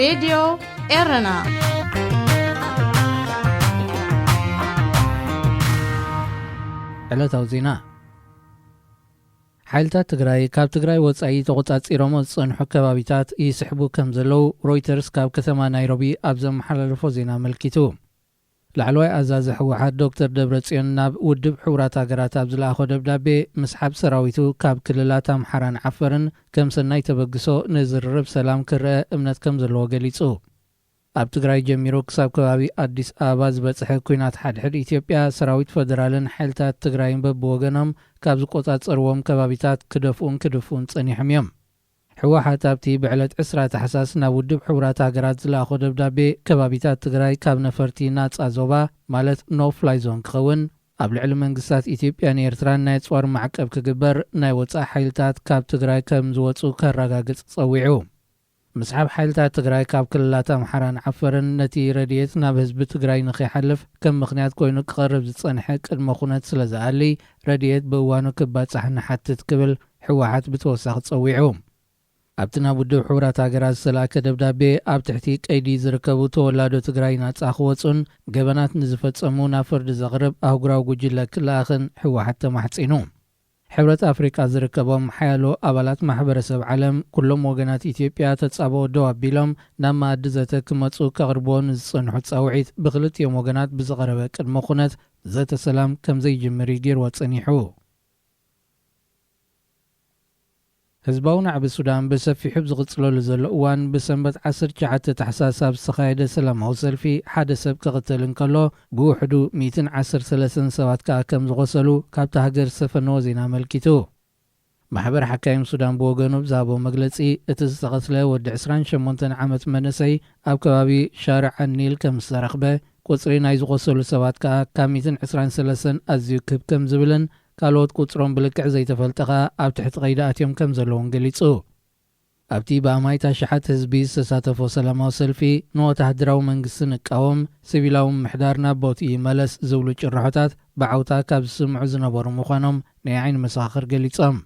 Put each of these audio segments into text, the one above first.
ሬድዮ ኤረና። ዕለታዊ ዜና። ሓይልታት ትግራይ ካብ ትግራይ ወጻኢ ተቖጻጺሮሞ ዝጸንሑ ከባቢታት ይስሕቡ ከም ዘለዉ ሮይተርስ ካብ ከተማ ናይሮቢ ኣብ ዘመሓላለፎ ዜና ኣመልኪቱ። ላዕለዋይ ኣዛዚ ህወሓት ዶክተር ደብረጽዮን ናብ ውድብ ሕቡራት ሃገራት ኣብ ዝለኣኾ ደብዳቤ፣ ምስሓብ ሰራዊቱ ካብ ክልላት ኣምሓራን ዓፈርን ከም ሰናይ ተበግሶ ንዝርርብ ሰላም ክረአ እምነት ከም ዘለዎ ገሊጹ። ኣብ ትግራይ ጀሚሩ ክሳብ ከባቢ ኣዲስ ኣበባ ዝበጽሐ ኲናት ሓድሕድ ኢትዮጵያ፣ ሰራዊት ፈደራልን ሓይልታት ትግራይን በብወገኖም ካብ ዝቆጻጸርዎም ከባቢታት ክደፍኡን ክድፍኡን ጸኒሖም እዮም። ህወሓት ኣብቲ ብዕለት ዕስራ ታሕሳስ ናብ ውድብ ሕቡራት ሃገራት ዝለኣኾ ደብዳቤ፣ ከባቢታት ትግራይ ካብ ነፈርቲ ናጻ ዞባ፣ ማለት ኖ ፍላይ ዞን ክኸውን፣ ኣብ ልዕሊ መንግስታት ኢትዮጵያን ኤርትራን ናይ ኣጽዋር ማዕቀብ ክግበር፣ ናይ ወጻኢ ሓይልታት ካብ ትግራይ ከም ዝወጹ ከረጋግጽ ጸዊዑ። ምስሓብ ሓይልታት ትግራይ ካብ ክልላት ኣምሓራን ዓፈርን ነቲ ረድኤት ናብ ህዝቢ ትግራይ ንኸይሓልፍ ከም ምኽንያት ኮይኑ ክቐርብ ዝጸንሐ ቅድመ ኩነት ስለ ዝኣሊ፣ ረድኤት ብእዋኑ ክባጻሕ ንሓትት ክብል ህወሓት ብተወሳኺ ጸዊዑ። ኣብቲ ናብ ውድብ ሕቡራት ሃገራት ዝተላእከ ደብዳቤ፣ ኣብ ትሕቲ ቀይዲ ዝርከቡ ተወላዶ ትግራይ ናጻ ክወጹን ገበናት ንዝፈጸሙ ናብ ፍርዲ ዘቕርብ ኣህጉራዊ ጉጅለ ክለኣኽን ህወሓት ተማሕጺኑ። ሕብረት ኣፍሪቃ ዝርከቦም ሓያሎ ኣባላት ማሕበረሰብ ዓለም፣ ኩሎም ወገናት ኢትዮጵያ ተጻብኦ ደው ኣቢሎም ናብ መኣዲ ዘተ ክመጹ ከቕርብዎ ንዝጸንሑ ጻውዒት ብክልቲኦም ወገናት ብዝቐረበ ቅድመ ኩነት ዘተ ሰላም ከም ዘይጅምር እዩ ገይርዎ ጸኒሑ። ህዝባዊ ናዕቢ ሱዳን ብሰፊሑ ኣብ ዝቕጽለሉ ዘሎ እዋን፣ ብሰንበት ዓሰርተ ትሽዓተ ታሕሳስ ኣብ ዝተኻየደ ሰላማዊ ሰልፊ ሓደ ሰብ ክቕተል እንከሎ፣ ብውሕዱ ሚእትን ዓሰርተ ሰለስተን ሰባት ከኣ ከም ዝቖሰሉ ካብታ ሃገር ዝሰፈነዎ ዜና ኣመልኪቱ። ማሕበር ሓካይም ሱዳን ብወገኑ ብዝሃቦ መግለጺ፣ እቲ ዝተቐትለ ወዲ ዕስራን ሸሞንተን ዓመት መንእሰይ ኣብ ከባቢ ሻርዕ ኣኒል ከም ዝተረኽበ፣ ቁጽሪ ናይ ዝቖሰሉ ሰባት ከኣ ካብ ሚእትን ዕስራን ሰለስተን ኣዝዩ ክብ ከም ዝብልን፣ ካልኦት ቁጽሮም ብልክዕ ዘይተፈልጠ ከኣ ኣብ ትሕቲ ቀይዲ ኣትዮም ከም ዘለዉን ገሊጹ። ኣብቲ ብኣማኢት ኣሽሓት ህዝቢ ዝተሳተፎ ሰላማዊ ሰልፊ፣ ንወተሃደራዊ መንግስቲ ንቃወም፣ ሲቪላዊ ምምሕዳር ናብ ቦትኡ ይመለስ ዝብሉ ጭርሖታት ብዓውታ ካብ ዝስምዑ ዝነበሩ ምዃኖም ናይ ዓይኒ መሰኻኽር ገሊጾም።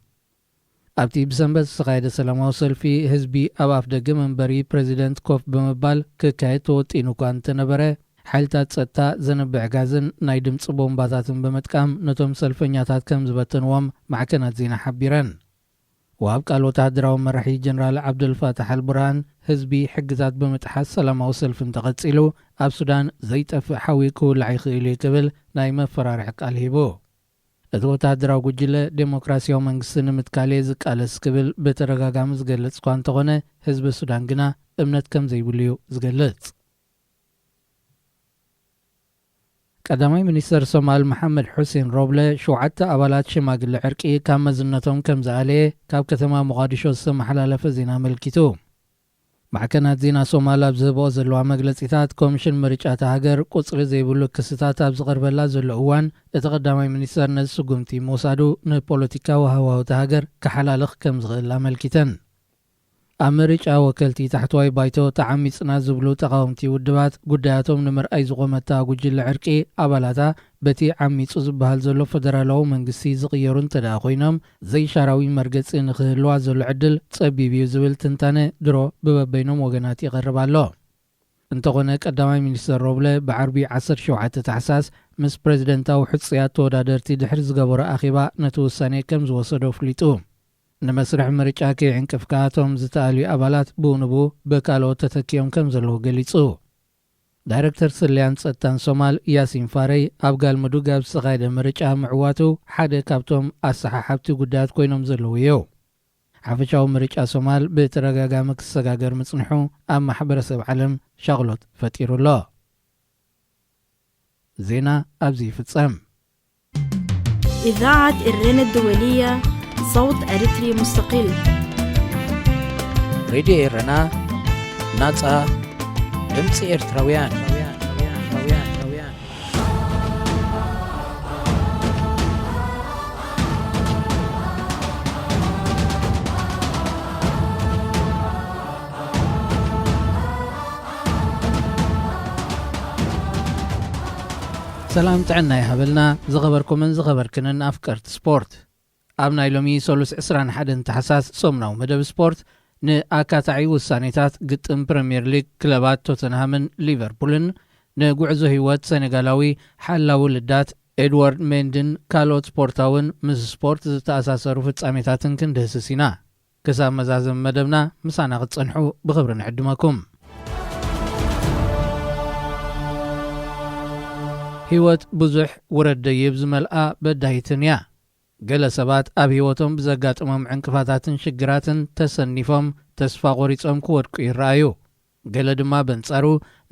ኣብቲ ብሰንበት ዝተኻየደ ሰላማዊ ሰልፊ፣ ህዝቢ ኣብ ኣፍ ደገ መንበሪ ፕረዚደንት ኮፍ ብምባል ክካየድ ተወጢኑ እኳ እንተነበረ፣ ሓይልታት ጸጥታ ዘንብዕ ጋዝን ናይ ድምጺ ቦምባታትን ብምጥቃም ነቶም ሰልፈኛታት ከም ዝበተንዎም ማዕከናት ዜና ሓቢረን። ወሃብ ቃል ወተሃደራዊ መራሒ ጀነራል ዓብደልፋታሕ ኣልቡርሃን፣ ህዝቢ ሕግታት ብምጥሓስ ሰላማዊ ሰልፊ እንተቐጺሉ፣ ኣብ ሱዳን ዘይጠፍእ ሓዊ ክውላዕ ይኽእል እዩ ክብል ናይ መፈራርሒ ቃል ሂቡ። እቲ ወተሃደራዊ ጉጅለ፣ ዴሞክራሲያዊ መንግስቲ ንምትካል እየ ዝቃለስ ክብል ብተደጋጋሚ ዝገልጽ እኳ እንተኾነ፣ ህዝቢ ሱዳን ግና እምነት ከም ዘይብሉ እዩ ዝገልጽ። ቀዳማይ ሚኒስተር ሶማል መሓመድ ሑሴን ሮብለ፣ ሸውዓተ ኣባላት ሽማግለ ዕርቂ ካብ መዝነቶም ከም ዝኣለየ ካብ ከተማ ሞቓዲሾ ዝተመሓላለፈ ዜና ኣመልኪቱ። ማዕከናት ዜና ሶማል ኣብ ዝህብኦ ዘለዋ መግለጺታት፣ ኮሚሽን ምርጫ እታ ሃገር ቁጽሪ ዘይብሉ ክስታት ኣብ ዝቐርበላ ዘሎ እዋን፣ እቲ ቀዳማይ ሚኒስተር ነዚ ስጉምቲ ምውሳዱ ንፖለቲካዊ ሃዋህው እታ ሃገር ክሓላልኽ ከም ዝኽእል ኣመልኪተን። ኣብ ምርጫ ወከልቲ ታሕተዋይ ባይቶ ተዓሚጽና ዝብሉ ተቓወምቲ ውድባት፣ ጉዳያቶም ንምርኣይ ዝቖመታ ጉጅለ ዕርቂ ኣባላታ፣ በቲ ዓሚጹ ዝበሃል ዘሎ ፈደራላዊ መንግስቲ ዝቕየሩ እንተ ደኣ ኮይኖም፣ ዘይሻራዊ መርገጺ ንኽህልዋ ዘሎ ዕድል ጸቢብ እዩ ዝብል ትንታነ ድሮ ብበበይኖም ወገናት ይቐርብ ኣሎ። እንተኾነ፣ ቀዳማይ ሚኒስተር ሮብለ ብዓርቢ ዓሰርተ ሸውዓተ ታሕሳስ ምስ ፕረዚደንታዊ ሕጹያት ተወዳደርቲ ድሕሪ ዝገበሮ ኣኼባ ነቲ ውሳኔ ከም ዝወሰዶ ኣፍሊጡ። ንመስርሕ ምርጫ ከይዕንቅፍ ከኣ እቶም ዝተኣልዩ ኣባላት ብኡ ንብኡ ብካልኦት ተተኪኦም ከም ዘለዉ ገሊጹ። ዳይረክተር ስለያን ጸጥታን ሶማል ያሲን ፋረይ፣ ኣብ ጋልሙዱግ ኣብ ዝተኻየደ ምርጫ ምዕዋቱ ሓደ ካብቶም ኣሰሓሓብቲ ጉዳያት ኮይኖም ዘለዉ እዩ። ሓፈሻዊ ምርጫ ሶማል ብተደጋጋሚ ክሰጋገር ምጽንሑ ኣብ ማሕበረሰብ ዓለም ሻቕሎት ፈጢሩ ኣሎ። ዜና ኣብዚ ይፍጸም። إذاعة إرينا الدولية، صوت أريتري مستقل. ሬድዮ ኤረና፣ ናጻ ድምጺ ኤርትራውያን። ሰላም ጥዕና ይሃበልና፣ ዝኸበርኩምን ዝኸበርክንን ኣፍቀርቲ ስፖርት። ኣብ ናይ ሎሚ ሰሉስ ዕስራን ሓደን ታሕሳስ ሰሙናዊ መደብ ስፖርት፣ ንኣካታዒ ውሳኔታት ግጥም ፕሪምየር ሊግ ክለባት ቶተንሃምን ሊቨርፑልን፣ ንጉዕዞ ህይወት ሰኔጋላዊ ሓላዊ ልዳት ኤድዋርድ ሜንድን ካልኦት ስፖርታውን ምስ ስፖርት ዝተኣሳሰሩ ፍጻሜታትን ክንድህስስ ኢና። ክሳብ መዛዘም መደብና ምሳና ክትጸንሑ ብኽብሪ ንዕድመኩም። ህይወት ብዙሕ ውረድ ደይብ ዝመልኣ በዳሂትን እያ። ገለ ሰባት ኣብ ህይወቶም ብዘጋጥሞም ዕንቅፋታትን ሽግራትን ተሰኒፎም ተስፋ ቆሪጾም ክወድቁ ይረኣዩ። ገለ ድማ በንጻሩ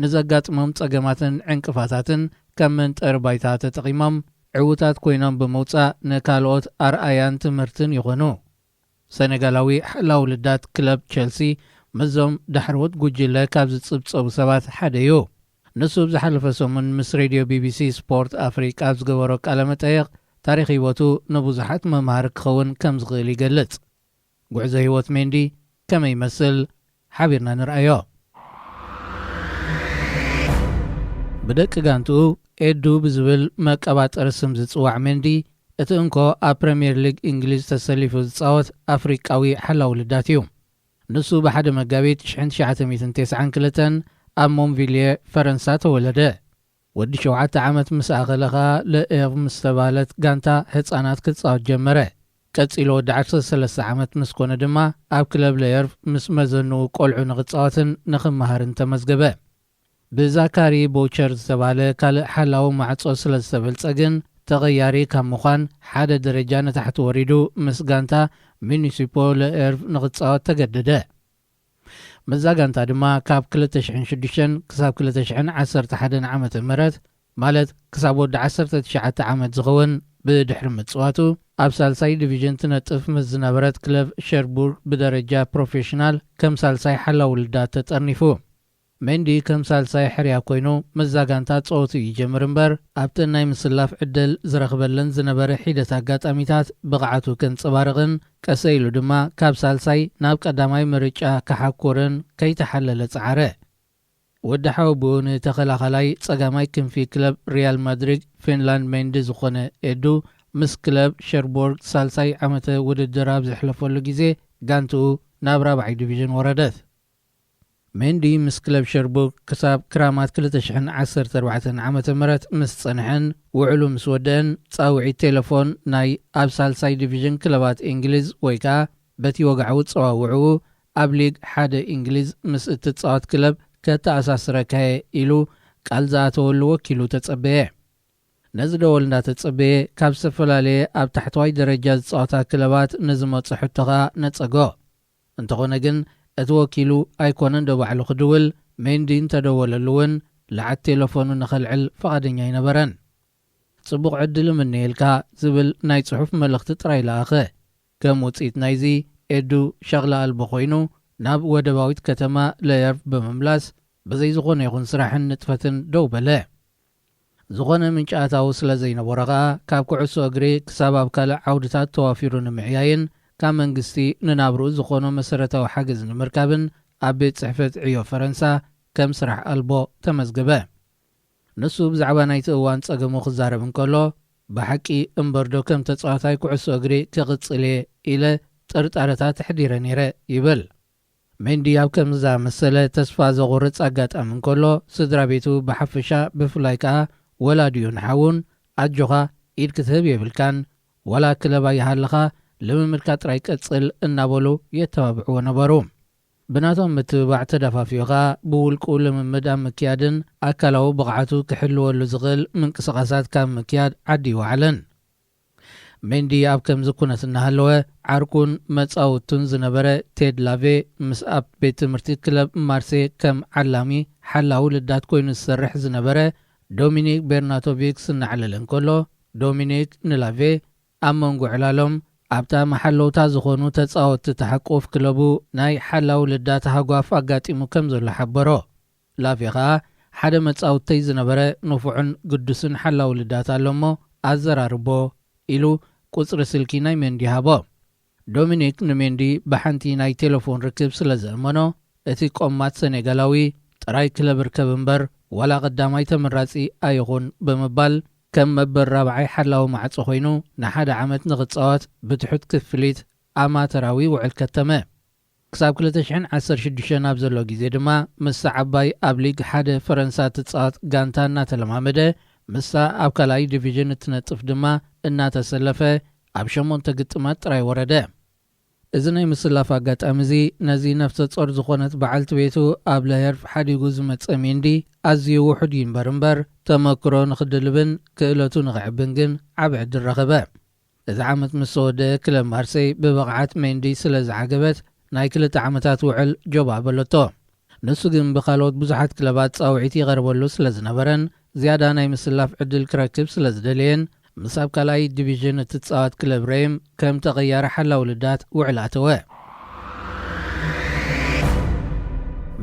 ንዘጋጥሞም ጸገማትን ዕንቅፋታትን ከም መንጠሪ ባይታ ተጠቒሞም ዕዉታት ኮይኖም ብምውጻእ ንካልኦት ኣርኣያን ትምህርትን ይኾኑ። ሰኔጋላዊ ሓላው ልዳት ክለብ ቸልሲ ምስዞም ዳሕረዎት ጉጅለ ካብ ዝጽብጸቡ ሰባት ሓደ እዩ። ንሱ ኣብ ዝሓለፈ ሰሙን ምስ ሬድዮ ቢቢሲ ስፖርት ኣፍሪቃ ኣብ ዝገበሮ ቃለ መጠየቕ፣ ታሪኽ ህይወቱ ንብዙሓት መምሃሪ ክኸውን ከም ዝኽእል ይገልጽ። ጉዕዞ ህይወት ሜንዲ ከመይ ይመስል? ሓቢርና ንርኣዮ። ብደቂ ጋንትኡ ኤዱ ብዝብል መቀባጠሪ ስም ዝጽዋዕ ሜንዲ፣ እቲ እንኮ ኣብ ፕሪምየር ሊግ እንግሊዝ ተሰሊፉ ዝጻወት ኣፍሪቃዊ ሓላው ልዳት እዩ። ንሱ ብሓደ መጋቢት ሽሕን ትሽዓተ ሚእትን ተስዓን ክልተን ኣብ ሞንቪልየ ፈረንሳ ተወለደ። ወዲ ሸውዓተ ዓመት ምስ ኣኸለ ኸኣ ለኤርቭ ምስ ተባህለት ጋንታ ህጻናት ክጻወት ጀመረ። ቀጺሉ ወዲ ዓሰርተ ሰለስተ ዓመት ምስ ኮነ ድማ ኣብ ክለብ ለኤርቭ ምስ መዘንኡ ቆልዑ ንኽጻወትን ንኽመሃርን ተመዝገበ። ብዛካሪ ቦቸር ዝተባህለ ካልእ ሓላዊ ማዕጾ ስለ ዝተበልጸ ግን ተቐያሪ ካብ ምዃን ሓደ ደረጃ ንታሕቲ ወሪዱ ምስ ጋንታ ሚኒሲፖ ለኤርቭ ንኽጻወት ተገደደ። ምስዛ ጋንታ ድማ ካብ ክልተ ሽሕን ሽዱሽተን ክሳብ ክልተ ሽሕን ዓሰርተ ሓደን ዓመተ ምህረት፣ ማለት ክሳብ ወዲ ዓሰርተ ትሽዓተ ዓመት ዝኸውን ብድሕሪ ምጽዋቱ፣ ኣብ ሳልሳይ ዲቪዥን ትነጥፍ ምስ ዝነበረት ክለብ ሸርቡርግ ብደረጃ ፕሮፌሽናል ከም ሳልሳይ ሓላው ውልዳት ተጠርኒፉ። ሜንዲ ከም ሳልሳይ ሕርያ ኮይኑ ምስዛ ጋንታ ጸወቱ ይጀምር እምበር፣ ኣብተን ናይ ምስላፍ ዕድል ዝረኽበለን ዝነበረ ሒደት ኣጋጣሚታት ብቕዓቱ ከንጸባርቕን ቀሰ ኢሉ ድማ ካብ ሳልሳይ ናብ ቀዳማይ ምርጫ ክሓኩርን ከይተሓለለ ጸዓረ። ወዲ ሓወቦኡ ንተኸላኻላይ ጸጋማይ ክንፊ ክለብ ሪያል ማድሪድ ፊንላንድ ሜንዲ ዝኾነ ኤዱ፣ ምስ ክለብ ሸርቦርግ ሳልሳይ ዓመተ ውድድር ኣብ ዘሕለፈሉ ግዜ ጋንትኡ ናብ ራብዓይ ዲቪዥን ወረደት። ሜንዲ ምስ ክለብ ሸርቡርግ ክሳብ ክራማት ክልተ ሽሕን ዓሰርተ ኣርባዕተን ዓመተ ምህረት ምስ ጸንሐን ውዕሉ ምስ ወደአን፣ ጻውዒት ቴሌፎን ናይ ኣብ ሳልሳይ ዲቪዥን ክለባት እንግሊዝ ወይ ከኣ በቲ ወግዓዊ ጸዋውዕኡ ኣብ ሊግ ሓደ እንግሊዝ ምስ እትጻወት ክለብ ከተኣሳስረካ'የ ኢሉ ቃል ዝኣተወሉ ወኪሉ ተጸበየ። ነዚ ደወል እንዳተጸበየ ካብ ዝተፈላለየ ኣብ ታሕተዋይ ደረጃ ዝጻወታ ክለባት ንዝመጾ ሕቶ ከኣ ነጸጎ። እንተኾነ ግን እቲ ወኪሉ ኣይኮነን ዶ ባዕሉ ክድውል፣ ሜንዲ እንተደወለሉ እውን ለዓት ቴሌፎኑ ንኸልዕል ፍቓደኛ ኣይነበረን። ጽቡቕ ዕድል እምነየልካ ዝብል ናይ ጽሑፍ መልእኽቲ ጥራይ ለኣኸ። ከም ውጽኢት ናይዚ፣ ኤዱ ሸቕላ ኣልቦ ኮይኑ ናብ ወደባዊት ከተማ ለየርቭ ብምምላስ ብዘይ ዝኾነ ይኹን ስራሕን ንጥፈትን ደው በለ። ዝኾነ ምንጪ ኣታዊ ስለ ዘይነበሮ ከኣ፣ ካብ ኩዕሶ እግሪ ክሳብ ኣብ ካልእ ዓውድታት ተዋፊሩ ንምዕያይን ካብ መንግስቲ ንናብርኡ ዝኾኖ መሰረታዊ ሓገዝ ንምርካብን ኣብ ቤት ጽሕፈት ዕዮ ፈረንሳ ከም ስራሕ ኣልቦ ተመዝገበ። ንሱ ብዛዕባ ናይቲ እዋን ጸገሙ ክዛረብ እንከሎ፣ "ብሓቂ እምበርዶ ከም ተጻዋታይ ኩዕሶ እግሪ ክቕጽል እየ?" ኢለ ጥርጣረታት ኣሕዲረ ነይረ ይብል። ሜንዲ ኣብ ከምዚ ዝኣመሰለ ተስፋ ዘቑርጽ ኣጋጣሚ እንከሎ፣ ስድራ ቤቱ ብሓፈሻ፣ ብፍላይ ከኣ ወላዲኡን ሓዉን፣ "ኣጆኻ፣ ኢድ ክትህብ የብልካን፣ ዋላ ክለብ ኣይሃለኻ፣ ልምምድካ ጥራይ ቀጽል" እናበሉ የተባብዕዎ ነበሩ። ብናቶም ምትብባዕ ተደፋፊኡ ከኣ፣ ብውልቁ ልምምድ ኣብ ምክያድን ኣካላዊ ብቕዓቱ ክሕልወሉ ዝኽእል ምንቅስቓሳት ካብ ምክያድ ዓዲ ኣይወዓለን። ሜንዲ ኣብ ከምዚ ኩነት እናሃለወ፣ ዓርኩን መጻውቱን ዝነበረ ቴድ ላቬ፣ ምስ ኣብ ቤት ትምህርቲ ክለብ ማርሴ ከም ዓላሚ ሓላዊ ልዳት ኮይኑ ዝሰርሕ ዝነበረ ዶሚኒክ ቤርናቶቪክስ እናዕለለ እንከሎ፣ ዶሚኒክ ንላቬ ኣብ መንጎ ዕላሎም ኣብታ መሓለውታ ዝኾኑ ተጻወትቲ ተሓቁፍ ክለቡ ናይ ሓላዊ ልዳት ሃጓፍ ኣጋጢሙ ከም ዘሎ ሓበሮ። ላቬ ኸኣ፣ "ሓደ መጻውተይ ዝነበረ ንፉዕን ግዱስን ሓላዊ ልዳት ኣሎ እሞ ኣዘራርቦ" ኢሉ ቁጽሪ ስልኪ ናይ ሜንዲ ሃቦ። ዶሚኒክ ንሜንዲ ብሓንቲ ናይ ቴሌፎን ርክብ ስለ ዘእመኖ፣ እቲ ቆማት ሰኔጋላዊ ጥራይ ክለብ ርከብ እምበር ዋላ ቀዳማይ ተመራጺ ኣይኹን ብምባል፣ ከም መበል ራብዓይ ሓላዊ ማዕጾ ኮይኑ ንሓደ ዓመት ንኽጻወት ብትሑት ክፍሊት ኣማተራዊ ውዕል ከተመ። ክሳብ ክልተ ሽሕን ዓሰርተ ሽዱሽተን ኣብ ዘሎ ግዜ ድማ ምስ ዓባይ ኣብ ሊግ ሓደ ፈረንሳ ትጻወት ጋንታ እናተለማመደ፣ ምስታ ኣብ ካልኣይ ዲቪዥን እትነጥፍ ድማ እናተሰለፈ ኣብ ሸሞንተ ግጥማት ጥራይ ወረደ። እዚ ናይ ምስላፍ ኣጋጣሚ እዚ ነዚ ነፍሰ ጾር ዝኾነት በዓልቲ ቤቱ ኣብ ለሄርፍ ሓዲጉ ዝመጸ ሜንዲ ኣዝዩ ውሑድ እዩ እምበር እምበር፣ ተመክሮ ንኽድልብን ክእለቱ ንኽዕብን ግን ዓቢ ዕድል ረኸበ። እዚ ዓመት ምስ ተወደአ ክለብ ማርሴይ ብብቕዓት ሜንዲ ስለ ዝዓገበት ናይ ክልተ ዓመታት ውዕል ጆባ በለቶ። ንሱ ግን ብኻልኦት ብዙሓት ክለባት ጻውዒት ይቐርበሉ ስለ ዝነበረን ዝያዳ ናይ ምስላፍ ዕድል ክረክብ ስለ ዝደለየን ምስ ኣብ ካልኣይ ዲቪዥን እትጻወት ክለብ ሬም ከም ተቐያሪ ሓላው ልዳት ውዕል ኣተወ።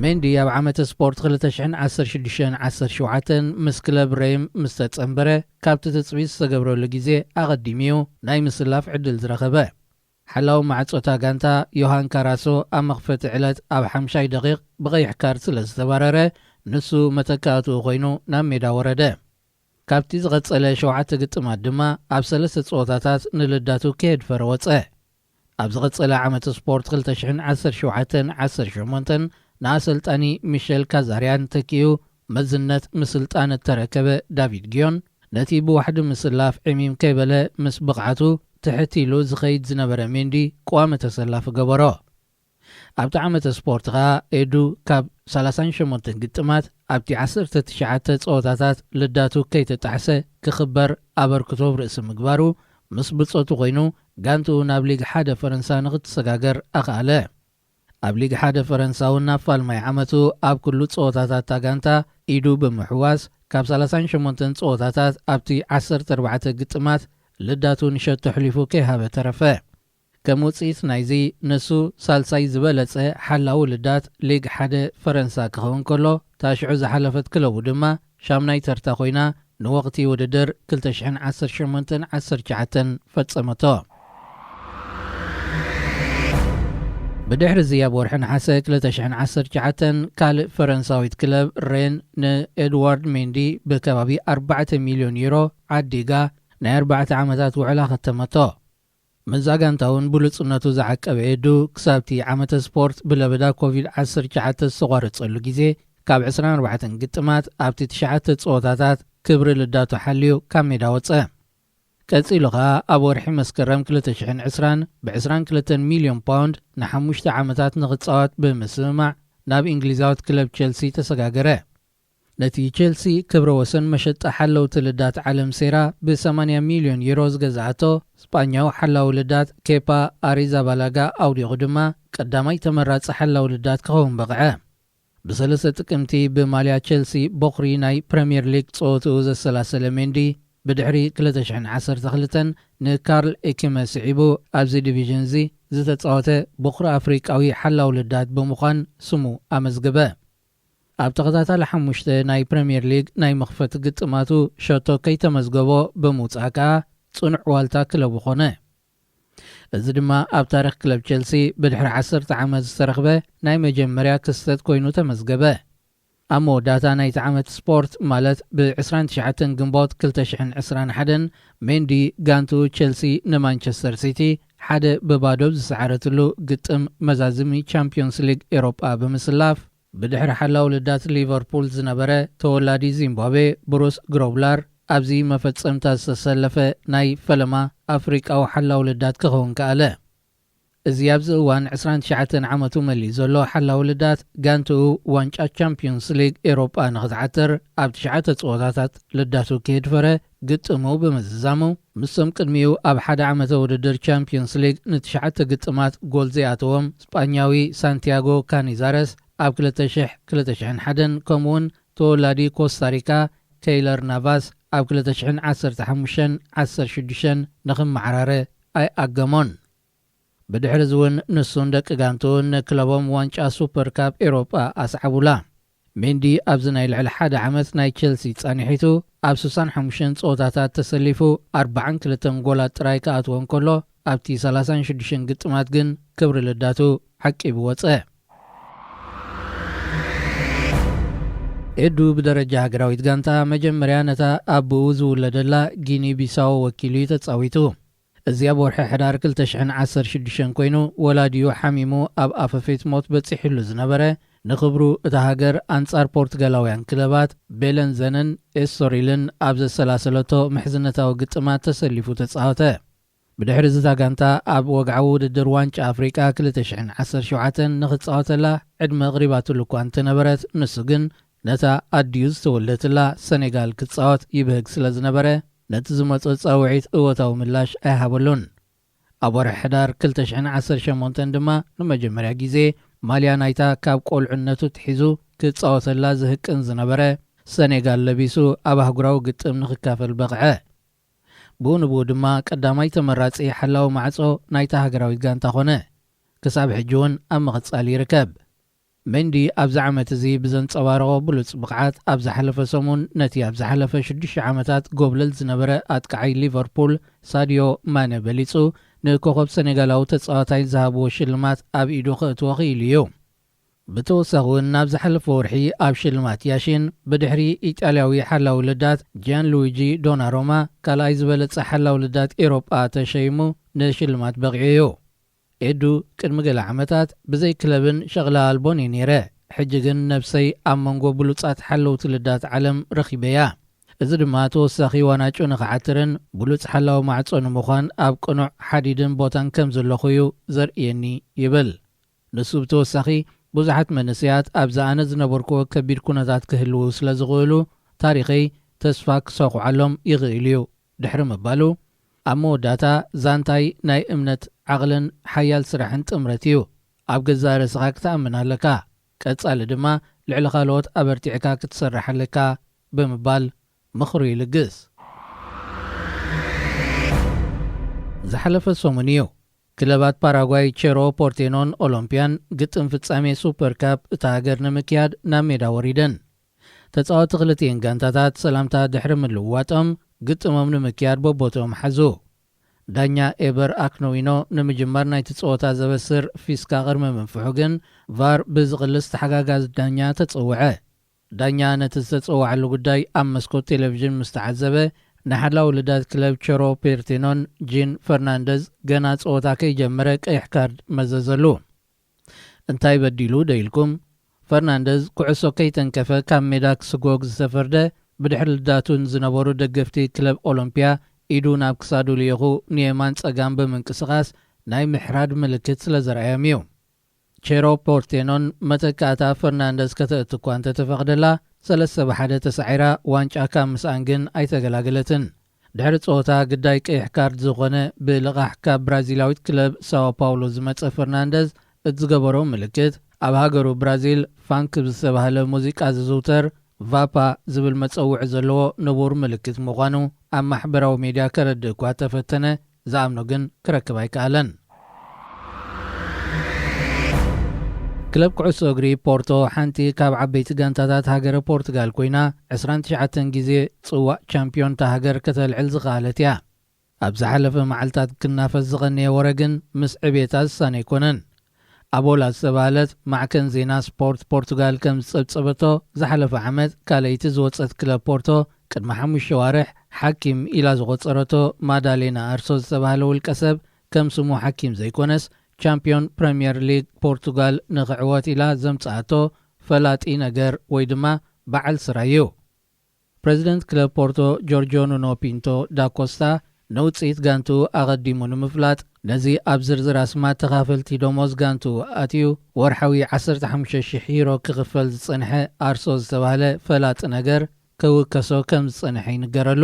ሜንዲ ኣብ ዓመተ ስፖርት ክልተ ሽሕን ዓሰርተ ሽዱሽተን ዓሰርተ ሸውዓተን ምስ ክለብ ሬም ምስ ተጸንበረ ካብቲ ትጽቢት ዝተገብረሉ ግዜ ኣቐዲሙ እዩ ናይ ምስላፍ ዕድል ዝረኸበ። ሓላው ማዕጾታ ጋንታ ዮሃን ካራሶ ኣብ መኽፈቲ ዕለት ኣብ ሓምሻይ ደቂቕ ብቐይሕ ካርድ ስለ ዝተባረረ ንሱ መተካእትኡ ኮይኑ ናብ ሜዳ ወረደ። ካብቲ ዝቐጸለ ሸውዓተ ግጥማት ድማ ኣብ ሰለስተ ጸወታታት ንልዳቱ ከየድፈረ ወጸ። ኣብ ዝቐጸለ ዓመት ስፖርት ክልተ ሽሕን ዓሰርተ ሸውዓተን ዓሰርተ ሸሞንተን ንኣሰልጣኒ ሚሸል ካዛርያን ተኪኡ መዝነት ምስልጣን እተረከበ ዳቪድ ጊዮን ነቲ ብዋሕዲ ምስላፍ ዕሚም ከይበለ ምስ ብቕዓቱ ትሕት ኢሉ ዝኸይድ ዝነበረ ሜንዲ ቀዋሚ ተሰላፊ ገበሮ። ኣብቲ ዓመተ ስፖርት ኸኣ ኤዱ ካብ ሰላሳን ሸሞንተን ግጥማት ኣብቲ ዓሰርተ ትሽዓተ ጸወታታት ልዳቱ ከይተጣሕሰ ክኽበር ኣበርክቶ ርእሲ ምግባሩ ምስ ብጾቱ ኮይኑ ጋንትኡ ናብ ሊግ ሓደ ፈረንሳ ንኽትሰጋገር ኣኽኣለ። ኣብ ሊግ ሓደ ፈረንሳ እውን ናብ ፋልማይ ዓመቱ ኣብ ኩሉ ጸወታታት እታ ጋንታ ኢዱ ብምሕዋስ ካብ ሰላሳን ሸሞንተን ጸወታታት ኣብቲ ዓሰርተ ኣርባዕተ ግጥማት ልዳቱ ንሸቶ ኣሕሊፉ ከይሃበ ተረፈ። ከም ውጽኢት ናይዚ ንሱ ሳልሳይ ዝበለጸ ሓላዊ ልዳት ሊግ ሓደ ፈረንሳ ክኸውን ከሎ እታ ሽዑ ዝሓለፈት ክለቡ ድማ ሻምናይ ተርታ ኮይና ንወቕቲ ውድድር ክልተ ሽሕን ዓሰርተ ሸሞንተን ዓሰርተ ትሽዓተን ፈጸመቶ። ብድሕሪ እዚ ኣብ ወርሒ ነሓሰ ክልተ ሽሕን ዓሰርተ ትሽዓተን ካልእ ፈረንሳዊት ክለብ ሬን ንኤድዋርድ ሜንዲ ብከባቢ ኣርባዕተ ሚልዮን ዩሮ ዓዲጋ ናይ ኣርባዕተ ዓመታት ውዕላ ከተመቶ። ምስዛ ጋንታ እውን ብሉጽነቱ ዝዓቀበ ኤዱ ክሳብቲ ዓመተ ስፖርት ብለበዳ ኮቪድ ዓሰርተ ትሽዓተ ዝተቋረጸሉ ግዜ ካብ ዕስራን ኣርባዕተን ግጥማት ኣብቲ ትሽዓተ ጸወታታት ክብሪ ልዳቱ ሓልዩ ካብ ሜዳ ወጸ። ቀጺሉ ኸኣ ኣብ ወርሒ መስከረም ክልተ ሽሕን ዕስራን ብ ዕስራን ክልተን ሚልዮን ፓውንድ ንሓሙሽተ ዓመታት ንኽጻወት ብምስምማዕ ናብ እንግሊዛዊት ክለብ ቸልሲ ተሰጋገረ። ነቲ ቸልሲ ክብረ ወሰን መሸጣ ሓለውቲ ልዳት ዓለም ሴራ ብ ሰማንያ ሚልዮን ዩሮ ዝገዝኣቶ ስጳኛዊ ሓላዊ ልዳት ኬፓ ኣሪዛባላጋ ኣውዲቑ ድማ ቀዳማይ ተመራጺ ሓላዊ ልዳት ክኸውን በቕዐ። ብሰለስተ ጥቅምቲ ብማልያ ቸልሲ ቦኽሪ ናይ ፕረምየር ሊግ ጸወትኡ ዘሰላሰለ ሜንዲ ብድሕሪ ክልተ ሽሕን ዓሰርተ ክልተን ንካርል ኤኪመ ስዒቡ ኣብዚ ዲቪዥን እዚ ዝተጻወተ ቦኽሪ ኣፍሪቃዊ ሓላዊ ልዳት ብምዃን ስሙ ኣመዝገበ። ኣብ ተኸታታሊ ሓሙሽተ ናይ ፕረምየር ሊግ ናይ መኽፈቲ ግጥማቱ ሸቶ ከይተመዝገቦ ብምውጻእ ከኣ ጽኑዕ ዋልታ ክለቡ ኾነ። እዚ ድማ ኣብ ታሪኽ ክለብ ቸልሲ ብድሕሪ ዓሰርተ ዓመት ዝተረኽበ ናይ መጀመርያ ክስተት ኮይኑ ተመዝገበ። ኣብ መወዳእታ ናይቲ ዓመት ስፖርት ማለት ብ ዕስራን ትሽዓተን ግንቦት ክልተ ሽሕን ዕስራን ሓደን ሜንዲ ጋንትኡ ቸልሲ ንማንቸስተር ሲቲ ሓደ ብባዶ ዝሰዓረትሉ ግጥም መዛዝሚ ቻምፒዮንስ ሊግ ኤሮጳ ብምስላፍ ብድሕሪ ሓላው ልዳት ሊቨርፑል ዝነበረ ተወላዲ ዚምባብዌ ብሩስ ግሮብላር ኣብዚ መፈጸምታ ዝተሰለፈ ናይ ፈለማ ኣፍሪቃዊ ሓላው ልዳት ክኸውን ከኣለ። እዚ ኣብዚ እዋን ዕስራን ትሽዓተን ዓመቱ መሊኡ ዘሎ ሓላው ልዳት ጋንትኡ ዋንጫ ቻምፒዮንስ ሊግ ኤሮጳ ንኽትዓትር ኣብ ትሽዓተ ጸወታታት ልዳቱ ከየድፈረ ግጥሙ ብምዝዛሙ ምስቶም ቅድሚኡ ኣብ ሓደ ዓመተ ውድድር ቻምፒዮንስ ሊግ ንትሽዓተ ግጥማት ጎል ዘይኣተዎም ስጳኛዊ ሳንቲያጎ ካኒዛረስ ኣብ ክልተ ሽሕ ክልተ ሽሕን ሓደን ከምኡውን ተወላዲ ኮስታሪካ ከይለር ናቫስ ኣብ ክልተ ሽሕን ዓሰርተ ሓሙሽተን ዓሰርተ ሽዱሽተን ንኽመዓራረ ኣይኣገሞን። ብድሕሪ እዚ እውን ንሱን ደቂ ጋንትኡን ንክለቦም ዋንጫ ሱፐር ካፕ ኤሮጳ ኣስዓቡላ። ሜንዲ ኣብዚ ናይ ልዕሊ ሓደ ዓመት ናይ ቸልሲ ጻንሒቱ ኣብ ስሳን ሓሙሽተን ጸወታታት ተሰሊፉ ኣርባዓን ክልተን ጎላት ጥራይ ክኣትዎ እንከሎ ኣብቲ ሰላሳን ሽዱሽተን ግጥማት ግን ክብሪ ልዳቱ ዓቂቡ ወጸ። ኤዱ ብደረጃ ሃገራዊት ጋንታ መጀመርያ ነታ ኣቦኡ ዝውለደላ ጊኒ ቢሳዎ ወኪሉ እዩ ተጻዊቱ። እዚ ኣብ ወርሒ ሕዳር ክልተ ሽሕን ዓሰርተ ሽዱሽተን ኮይኑ፣ ወላዲኡ ሓሚሙ ኣብ ኣፈፌት ሞት በጺሕሉ ዝነበረ፣ ንኽብሩ እታ ሃገር ኣንጻር ፖርቱጋላውያን ክለባት ቤለንዘንን ኤስቶሪልን ኣብ ዘሰላሰለቶ ምሕዝነታዊ ግጥማት ተሰሊፉ ተጻወተ። ብድሕሪ እዚ እታ ጋንታ ኣብ ወግዓዊ ውድድር ዋንጫ ኣፍሪቃ ክልተ ሽሕን ዓሰርተ ሸውዓተን ንኽጻወተላ ዕድመ ኣቕሪባትሉ እኳ እንተነበረት፣ ንሱ ግን ነታ ኣዲኡ ዝተወልደትላ ሰኔጋል ክጻወት ይብህግ ስለ ዝነበረ፣ ነቲ ዝመጾ ጻውዒት እወታዊ ምላሽ ኣይሃበሉን። ኣብ ወርሒ ሕዳር ክልተ ሽሕን ዓሰርተ ሸሞንተን ድማ ንመጀመርያ ግዜ ማልያ ናይታ ካብ ቆልዕነቱ ትሒዙ ክጻወተላ ዝህቅን ዝነበረ ሰኔጋል ለቢሱ ኣብ ኣህጉራዊ ግጥም ንኽካፈል በቕዐ። ብኡ ንብኡ ድማ ቀዳማይ ተመራጺ ሓላዊ ማዕጾ ናይታ ሃገራዊት ጋንታ ኾነ። ክሳብ ሕጂ እውን ኣብ ምቕጻል ይርከብ። ሜንዲ ኣብዚ ዓመት እዚ ብዘንጸባረቖ ብሉጽ ብቕዓት፣ ኣብ ዝሓለፈ ሰሙን ነቲ ኣብ ዝሓለፈ ሽዱሽተ ዓመታት ጎብለል ዝነበረ ኣጥቃዓይ ሊቨርፑል ሳድዮ ማነ በሊጹ፣ ንኮኸብ ሰኔጋላዊ ተጻዋታይ ዝሃብዎ ሽልማት ኣብ ኢዱ ከእትዎ ክኢሉ እዩ። ብተወሳኺ እውን፣ ናብ ዝሓለፈ ወርሒ ኣብ ሽልማት ያሺን ብድሕሪ ኢጣልያዊ ሓላው ልዳት ጂያን ሉዊጂ ዶናሮማ ካልኣይ ዝበለጸ ሓላው ልዳት ኤሮጳ ተሸይሙ ንሽልማት በቒዑ እዩ። ኤዱ ቅድሚ ገለ ዓመታት ብዘይ ክለብን ሸቕላ ኣልቦን እየ ነይረ። ሕጂ ግን ነብሰይ ኣብ መንጎ ብሉጻት ሓለውቲ ልዳት ዓለም ረኺበያ። እዚ ድማ ተወሳኺ ዋናጩ ንኽዓትርን ብሉጽ ሓላዊ ማዕጾ ንምዃን ኣብ ቅኑዕ ሓዲድን ቦታን ከም ዘለኹ እዩ ዘርእየኒ ይብል። ንሱ ብተወሳኺ፣ ብዙሓት መንእሰያት ኣብዚ ኣነ ዝነበርኩዎ ከቢድ ኩነታት ክህልዉ ስለ ዝኽእሉ፣ ታሪኸይ ተስፋ ክሰኹዓሎም ይኽእል እዩ ድሕሪ ምባሉ፣ ኣብ መወዳእታ ዛንታይ ናይ እምነት ዓቕልን ሓያል ስራሕን ጥምረት እዩ። ኣብ ገዛእ ርእስኻ ክትኣምን ኣለካ። ቀጻሊ ድማ ልዕሊ ካልኦት ኣበርቲዕካ ክትሰርሕ ኣለካ ብምባል ምኽሩ ይልግስ። ዝሓለፈ ሰሙን እዩ ክለባት ፓራጓይ ቼሮ ፖርቴኖን ኦሎምፒያን ግጥም ፍጻሜ ሱፐር ካፕ እታ ሃገር ንምክያድ ናብ ሜዳ ወሪደን። ተጻወቲ ክልቲኤን ጋንታታት ሰላምታ ድሕሪ ምልውዋጦም ግጥሞም ንምክያድ በቦትኦም ሓዙ። ዳኛ ኤበር ኣክኖዊኖ ንምጅማር ናይቲ ጸወታ ዘበስር ፊስካ ቅድሚ ምንፍሑ ግን፣ ቫር ብዝቕልስ ተሓጋጋዚ ዳኛ ተጸውዐ። ዳኛ ነቲ ዝተጸውዓሉ ጉዳይ ኣብ መስኮት ቴሌቪዥን ምስ ተዓዘበ፣ ንሓላው ልዳት ክለብ ቸሮ ፔርቴኖን ጂን ፈርናንደዝ ገና ጸወታ ከይጀመረ ቀይሕ ካርድ መዘዘሉ። "እንታይ በዲሉ ዶ ኢልኩም?" ፈርናንደዝ ኩዕሶ ከይተንከፈ ካብ ሜዳ ክስጎግ ዝተፈርደ፣ ብድሕሪ ልዳቱ ንዝነበሩ ደገፍቲ ክለብ ኦሎምፒያ ኢዱ ናብ ክሳዱ ልኢኹ ንየማን ጸጋም ብምንቅስቓስ ናይ ምሕራድ ምልክት ስለ ዘርኣዮም እዩ። ቼሮ ፖርቴኖን መተካእታ ፈርናንደዝ ከተእቱ እኳ እንተተፈቕደላ፣ ሰለስተ ብሓደ ተሳዒራ ዋንጫ ካብ ምስኣን ግን ኣይተገላገለትን። ድሕሪ ጸወታ ግዳይ ቀይሕ ካርድ ዝኾነ ብልቓሕ ካብ ብራዚላዊት ክለብ ሳኦ ፓውሎ ዝመጸ ፈርናንደዝ እቲ ዝገበሮ ምልክት፣ ኣብ ሃገሩ ብራዚል ፋንክ ብዝተባህለ ሙዚቃ ዝዝውተር ቫፓ ዝብል መጸውዒ ዘለዎ ንቡር ምልክት ምዃኑ ኣብ ማሕበራዊ ሜድያ ከረድእ እኳ ተፈተነ፣ ዝኣምኖ ግን ክረክብ ኣይከኣለን። ክለብ ኩዕሶ እግሪ ፖርቶ፣ ሓንቲ ካብ ዓበይቲ ጋንታታት ሃገረ ፖርቱጋል ኮይና፣ ዕስራን ትሽዓተን ግዜ ጽዋእ ቻምፒዮን እታ ሃገር ከተልዕል ዝኸኣለት እያ። ኣብ ዝሓለፈ መዓልታት ክናፈስ ዝቐነየ ወረ ግን ምስ ዕቤታ ዝሳነ ኣይኮነን። ኣቦላ ዝተባህለት ማዕከን ዜና ስፖርት ፖርቱጋል ከም ዝጸብጸበቶ፣ ዝሓለፈ ዓመት ካልኣይቲ ዝወጸት ክለብ ፖርቶ፣ ቅድሚ ሓሙሽተ ዋርሕ ሓኪም ኢላ ዝቖጸረቶ ማዳሌና ኣርሶ ዝተባህለ ውልቀ ሰብ፣ ከም ስሙ ሓኪም ዘይኮነስ፣ ቻምፒዮን ፕረምየር ሊግ ፖርቱጋል ንኽዕወት ኢላ ዘምጽኣቶ ፈላጢ ነገር ወይ ድማ በዓል ስራይ እዩ። ፕረዚደንት ክለብ ፖርቶ ጆርጆ ኑኖ ፒንቶ ዳኮስታ፣ ንውጽኢት ጋንትኡ ኣቐዲሙ ንምፍላጥ፣ ነዚ ኣብ ዝርዝር ኣስማት ተኻፈልቲ ደሞዝ ጋንትኡ ኣትዩ ወርሓዊ ዓሰርተ ሓሙሽተ ሽሕ ዩሮ ክኽፈል ዝጸንሐ ኣርሶ ዝተባህለ ፈላጢ ነገር ክውከሶ ከም ዝጸንሐ ይንገረሉ።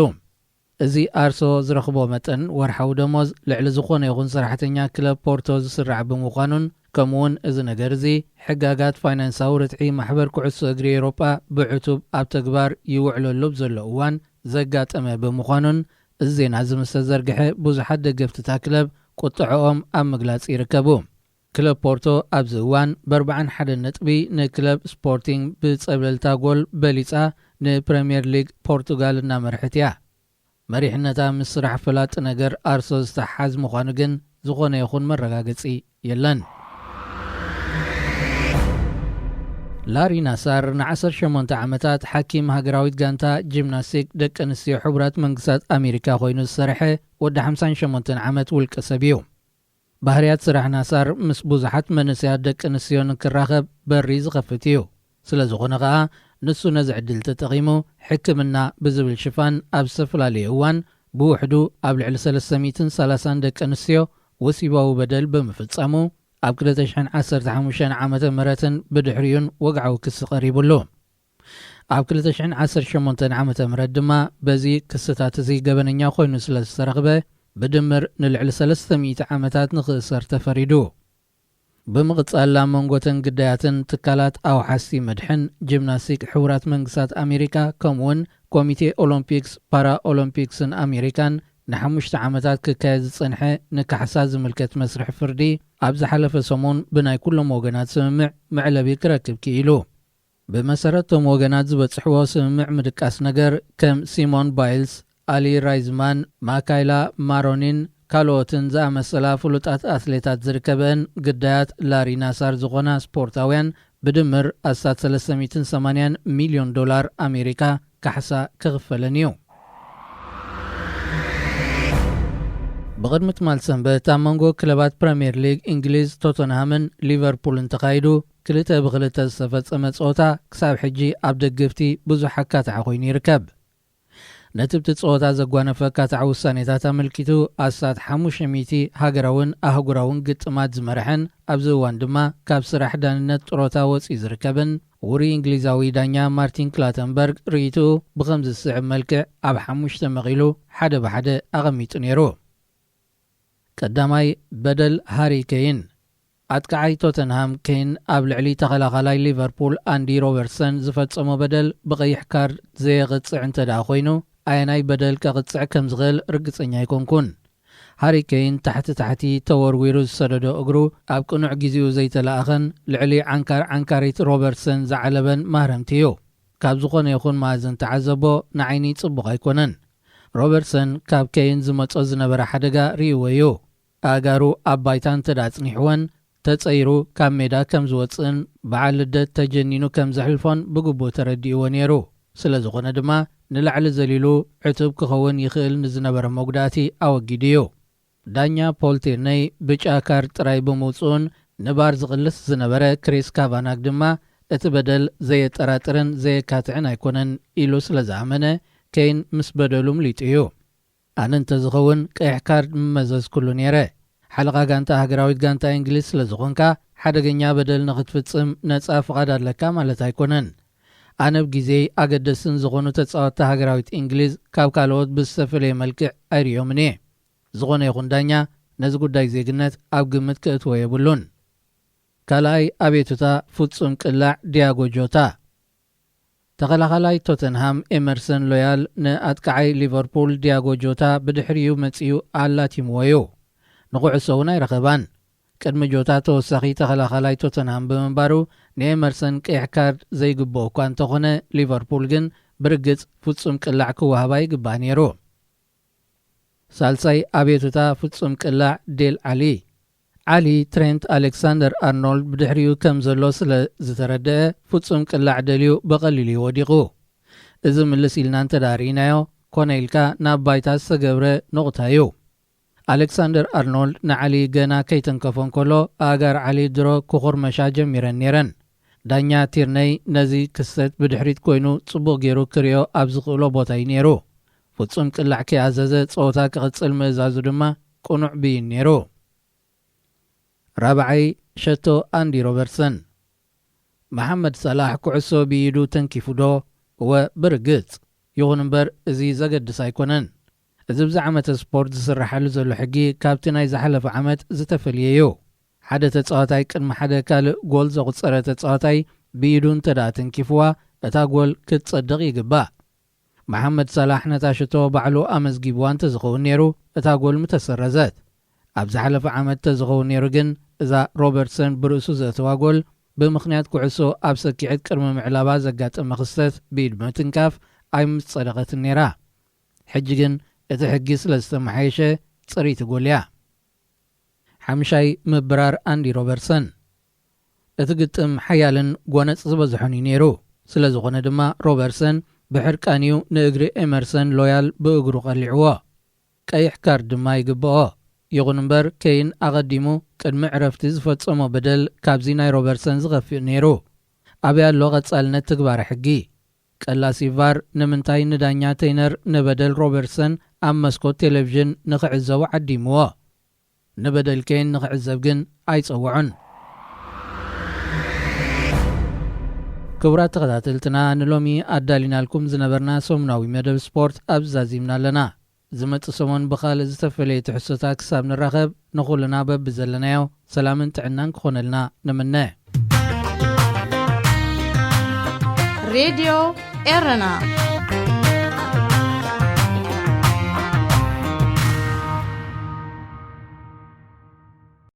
እዚ ኣርሶ ዝረኽቦ መጠን ወርሓዊ ደሞዝ ልዕሊ ዝኾነ ይኹን ሰራሕተኛ ክለብ ፖርቶ ዝስራዕ ብምዃኑን፣ ከምኡውን እዚ ነገር እዚ ሕጋጋት ፋይናንሳዊ ርትዒ ማሕበር ኩዕሶ እግሪ ኤውሮጳ ብዕቱብ ኣብ ተግባር ይውዕለሉ ኣብ ዘሎ እዋን ዘጋጠመ ብምዃኑን፣ እዚ ዜና እዚ ምስ ተዘርግሐ ብዙሓት ደገፍቲ እታ ክለብ ቁጥዐኦም ኣብ ምግላጽ ይርከቡ። ክለብ ፖርቶ ኣብዚ እዋን ብኣርብዓን ሓደን ነጥቢ ንክለብ ስፖርቲንግ ብጸብለልታ ጎል በሊጻ ንፕረምየር ሊግ ፖርቱጋል እናመርሐት እያ። መሪሕነታ ምስ ስራሕ ፈላጢ ነገር ኣርሶ ዝተሓሓዝ ምዃኑ ግን ዝኾነ ይኹን መረጋገጺ የለን። ላሪ ናሳር ን18 ዓመታት ሓኪም ሃገራዊት ጋንታ ጂምናስቲክ ደቂ ኣንስትዮ ሕቡራት መንግስታት ኣሜሪካ ኮይኑ ዝሰርሐ ወዲ ሓምሳን ሸሞንተን ዓመት ውልቀ ሰብ እዩ። ባህርያት ስራሕ ናሳር ምስ ብዙሓት መንእሰያት ደቂ ኣንስትዮ ንክራኸብ በሪ ዝኸፍት እዩ። ስለ ዝኾነ ኸኣ ንሱ ነዚ ዕድል ተጠቒሙ ሕክምና ብዝብል ሽፋን ኣብ ዝተፈላለየ እዋን ብውሕዱ ኣብ ልዕሊ ሰለስተ ሚእትን ሰላሳን ደቂ ኣንስትዮ ወሲባዊ በደል ብምፍጻሙ ኣብ ክልተ ሽሕን ዓሰርተ ሓሙሽተን ዓመተ ምህረትን ብድሕሪኡን ወግዓዊ ክሲ ቀሪቡሉ። ኣብ ክልተ ሽሕን ዓሰርተ ሸሞንተን ዓመተ ምህረት ድማ በዚ ክስታት እዚ ገበነኛ ኮይኑ ስለ ዝተረኽበ ብድምር ንልዕሊ ሰለስተ ሚእቲ ዓመታት ንኽእሰር ተፈሪዱ። ብምቕጻል ኣብ መንጎተን ግዳያትን ትካላት ኣውሓስቲ መድሕን ጂምናስቲክ ሕቡራት መንግስታት ኣሜሪካ ከምኡውን ኮሚቴ ኦሎምፒክስ ፓራ ኦሎምፒክስን ኣሜሪካን ንሓሙሽተ ዓመታት ክካየድ ዝጸንሐ ንካሕሳ ዝምልከት መስርሕ ፍርዲ ኣብ ዝሓለፈ ሰሙን ብናይ ኩሎም ወገናት ስምምዕ መዕለቢ ክረክብ ክኢሉ። ብመሰረት እቶም ወገናት ዝበጽሕዎ ስምምዕ ምድቃስ ነገር ከም ሲሞን ባይልስ፣ ኣሊ ራይዝማን፣ ማካይላ ማሮኒን ካልኦትን ዝኣመሰላ ፍሉጣት ኣትሌታት ዝርከበን ግዳያት ላሪ ናሳር ዝኾና ስፖርታውያን ብድምር ኣስታት ሰለስተ ሚእትን ሰማንያን ሚልዮን ዶላር ኣሜሪካ ካሕሳ ክኽፈለን እዩ። ብቕድሚ ትማል ሰንበት ኣብ መንጎ ክለባት ፕረምየር ሊግ እንግሊዝ ቶተንሃምን ሊቨርፑልን ተኻይዱ ክልተ ብክልተ ዝተፈጸመ ጸወታ ክሳብ ሕጂ ኣብ ደገፍቲ ብዙሕ ኣካታዒ ኮይኑ ይርከብ። ነቲ ብቲ ጸወታ ዘጓነፈ ኣካታዒ ውሳኔታት ኣመልኪቱ ኣስታት ሓሙሽተ ሚእቲ ሃገራውን ኣህጉራውን ግጥማት ዝመርሐን ኣብዚ እዋን ድማ ካብ ስራሕ ዳንነት ጥሮታ ወጺኡ ዝርከብን ውሩይ እንግሊዛዊ ዳኛ ማርቲን ክላተንበርግ ርእይትኡ ብኸምዚ ዝስዕብ መልክዕ ኣብ ሓሙሽተ መቒሉ ሓደ ብሓደ ኣቐሚጡ ነይሩ። ቀዳማይ በደል ሃሪ ኬይን። ኣጥቃዓይ ቶተንሃም ኬይን ኣብ ልዕሊ ተኸላኻላይ ሊቨርፑል ኣንዲ ሮበርትሰን ዝፈጸሞ በደል ብቐይሕ ካርድ ዘየቕጽዕ እንተ ደኣ ኮይኑ ኣየናይ በደል ከቕጽዕ ከም ዝኽእል ርግጸኛ ኣይኮንኩን። ሃሪ ኬይን ታሕቲ ታሕቲ ተወርዊሩ ዝሰደዶ እግሩ ኣብ ቅኑዕ ግዜኡ ዘይተለኣኸን ልዕሊ ዓንካር ዓንካሪት ሮበርትሰን ዝዓለበን ማህረምቲ እዩ። ካብ ዝኾነ ይኹን መኣዝን ተዓዘቦ ንዓይኒ ጽቡቕ ኣይኮነን። ሮበርትሰን ካብ ኬይን ዝመጾ ዝነበረ ሓደጋ ርእይዎ እዩ። ኣእጋሩ ኣብ ባይታ እንተ ደኣ ጽኒሕወን ተጸይሩ ካብ ሜዳ ከም ዝወጽእን በዓል ልደት ተጀኒኑ ከም ዘሕልፎን ብግቡእ ተረዲእዎ ነይሩ። ስለ ዝኾነ ድማ ንላዕሊ ዘሊሉ ዕቱብ ክኸውን ይኽእል ንዝነበረ መጉዳእቲ ኣወጊዱ እዩ። ዳኛ ፖል ቲርነይ ብጫ ካርድ ጥራይ ብምውጽኡን ንባር ዝቕልስ ዝነበረ ክሪስ ካቫናግ ድማ እቲ በደል ዘየጠራጥርን ዘየካትዕን ኣይኮነን ኢሉ ስለ ዝኣመነ ኬይን ምስ በደሉ ምሊጡ እዩ። ኣነ እንተዝኸውን ቀይሕ ካርድ ምመዘዝኩሉ ነይረ። ሓለቓ ጋንታ ሃገራዊት ጋንታ እንግሊዝ ስለ ዝኾንካ ሓደገኛ በደል ንኽትፍጽም ነጻ ፍቓድ ኣለካ ማለት ኣይኮነን። ኣነ ብግዜይ ኣገደስትን ዝኾኑ ተጻወትቲ ሃገራዊት እንግሊዝ ካብ ካልኦት ብዝተፈለየ መልክዕ ኣይርእዮምን እየ። ዝኾነ ይኹን ዳኛ ነዚ ጉዳይ ዜግነት ኣብ ግምት ክእትዎ የብሉን። ካልኣይ ኣቤቱታ ፍጹም ቅላዕ ዲያጎ ጆታ። ተኸላኻላይ ቶተንሃም ኤመርሰን ሎያል ንኣጥቃዓይ ሊቨርፑል ዲያጎ ጆታ ብድሕሪኡ መጺኡ ኣላቲምዎ እዩ። ንኹዕሶ እውን ኣይረኸባን። ቅድሚ ጆታ ተወሳኺ ተኸላኻላይ ቶተንሃም ብምንባሩ ንኤመርሰን ቀይሕ ካርድ ዘይግብኦ እኳ እንተኾነ ሊቨርፑል ግን ብርግጽ ፍጹም ቅላዕ ክወሃባ ይግባእ ነይሩ። ሳልሳይ ኣቤቱታ ፍጹም ቅላዕ ዴል ዓሊ። ዓሊ ትሬንት ኣሌክሳንደር ኣርኖልድ ብድሕሪኡ ከም ዘሎ ስለ ዝተረድአ ፍጹም ቅላዕ ደልዩ ብቐሊሉ እዩ ወዲቑ። እዚ ምልስ ኢልና እንተ ደኣ ርኢናዮ ኮነ ኢልካ ናብ ባይታ ዝተገብረ ነቑታ እዩ። ኣሌክሳንደር ኣርኖልድ ንዓሊ ገና ከይተንከፎ እንከሎ ኣእጋር ዓሊ ድሮ ክኹርመሻ ጀሚረን ነይረን። ዳኛ ቲርነይ ነዚ ክስተት ብድሕሪት ኮይኑ ጽቡቕ ገይሩ ክርእዮ ኣብ ዝኽእሎ ቦታ እዩ ነይሩ። ፍጹም ቅላዕ ከይኣዘዘ ጸወታ ክቕጽል ምእዛዙ ድማ ቅኑዕ ብይን ነይሩ። ራብዓይ ሸቶ ኣንዲ ሮበርትሰን። መሓመድ ሳላሕ ኩዕሶ ብኢዱ ተንኪፉ ዶ? እወ ብርግጽ። ይኹን እምበር እዚ ዘገድስ ኣይኮነን። እዚ ብዚ ዓመተ ስፖርት ዝስርሓሉ ዘሎ ሕጊ ካብቲ ናይ ዝሓለፈ ዓመት ዝተፈልየ እዩ። ሓደ ተጻዋታይ ቅድሚ ሓደ ካልእ ጎል ዘቑጸረ ተጻዋታይ ብኢዱ እንተ ደኣ ተንኪፍዋ እታ ጎል ክትጸድቕ ይግባእ። መሓመድ ሳላሕ ነታ ሽቶ ባዕሉ ኣመዝጊብዋ እንተዝኸውን ነይሩ እታ ጎል ምተሰረዘት። ኣብ ዝሓለፈ ዓመት ተዝኸውን ነይሩ ግን እዛ ሮበርትሰን ብርእሱ ዘእተዋ ጎል ብምኽንያት ኩዕሶ ኣብ ሰኪዐት ቅድሚ ምዕላባ ዘጋጠመ ክስተት ብኢድ ምትንካፍ ኣይምጸደቐትን ነይራ። ሕጂ ግን እቲ ሕጊ ስለ ዝተመሓየሸ ጽርይቲ ጎል እያ። ሓምሻይ ምብራር ኣንዲ ሮበርትሰን። እቲ ግጥም ሓያልን ጎነጽ ዝበዝሖን እዩ ነይሩ። ስለ ዝኾነ ድማ ሮበርሰን ብሕርቃን እዩ ንእግሪ ኤመርሰን ሎያል ብእግሩ ቀሊዕዎ። ቀይሕ ካርድ ድማ ይግብኦ። ይኹን እምበር ኬይን ኣቐዲሙ ቅድሚ ዕረፍቲ ዝፈጸሞ በደል ካብዚ ናይ ሮበርሰን ዝኸፍእ ነይሩ። ኣበይ ኣሎ ቀጻልነት ትግባረ ሕጊ? ቀላሲ ቫር ንምንታይ ንዳኛ ቴይነር ንበደል ሮበርሰን ኣብ መስኮት ቴሌቪዥን ንኽዕዘቡ ዓዲምዎ? ንበደል ኬይን ንኽዕዘብ ግን ኣይጸውዑን። ክቡራት ተኸታተልትና፣ ንሎሚ ኣዳሊናልኩም ዝነበርና ሰሙናዊ መደብ ስፖርት ኣብዚ ዛዚምና ኣለና። ዝመጽእ ሰሙን ብኻልእ ዝተፈለየ ትሕዝቶታት ክሳብ ንራኸብ፣ ንኹልና በብዘለናዮ ሰላምን ጥዕናን ክኾነልና ንምነ። ሬድዮ ኤረና